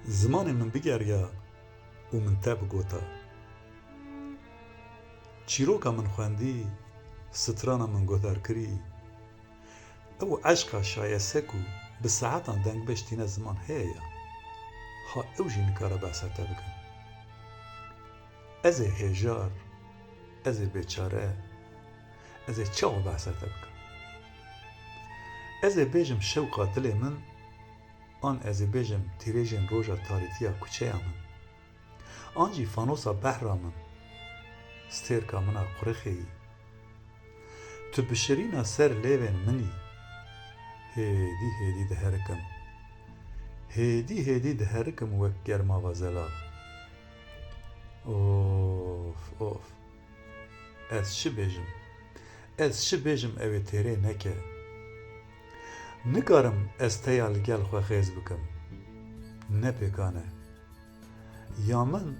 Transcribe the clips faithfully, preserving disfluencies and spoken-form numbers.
Zimanê min bigeriya û min te bigota. Çîroka min xwendî, strana min guhdar kirî. Ew eşqa şayese ku bi saetan dengbêj tîne ziman heye ya. Ha ew jî nikare behsa te bikin. Ez ê hêjar, ez ê bêçare, ez ê çawa behsa te bikim? Ez ê bêjim şewqa dilê min, an ez ê bêjim tîrêjên roja tarîtiya kuçeya min, an jî fanosa behra min, stêrka min a qurixê yî. Tu bi şirîna ser lêvên min î. Hêdî hêdî diherikim. Hêdî hêdî diherikim wek germava zelal. Of, of. Ez çi bêjim? Ez çi bêjim ew ê têrê neke? Nikarim ez te ya li gel xwe xêz bikim. Ne pêkan e. Ya min,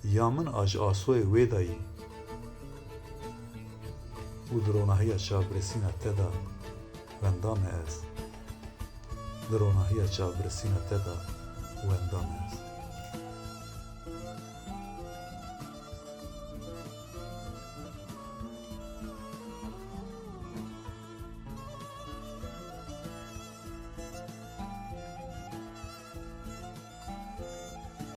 ya min a ji asoyê wê de yî. Û di ronahiya çavbirsîna te de wenda me ez. Di ronahiya çavbirsîna te de wenda me ez.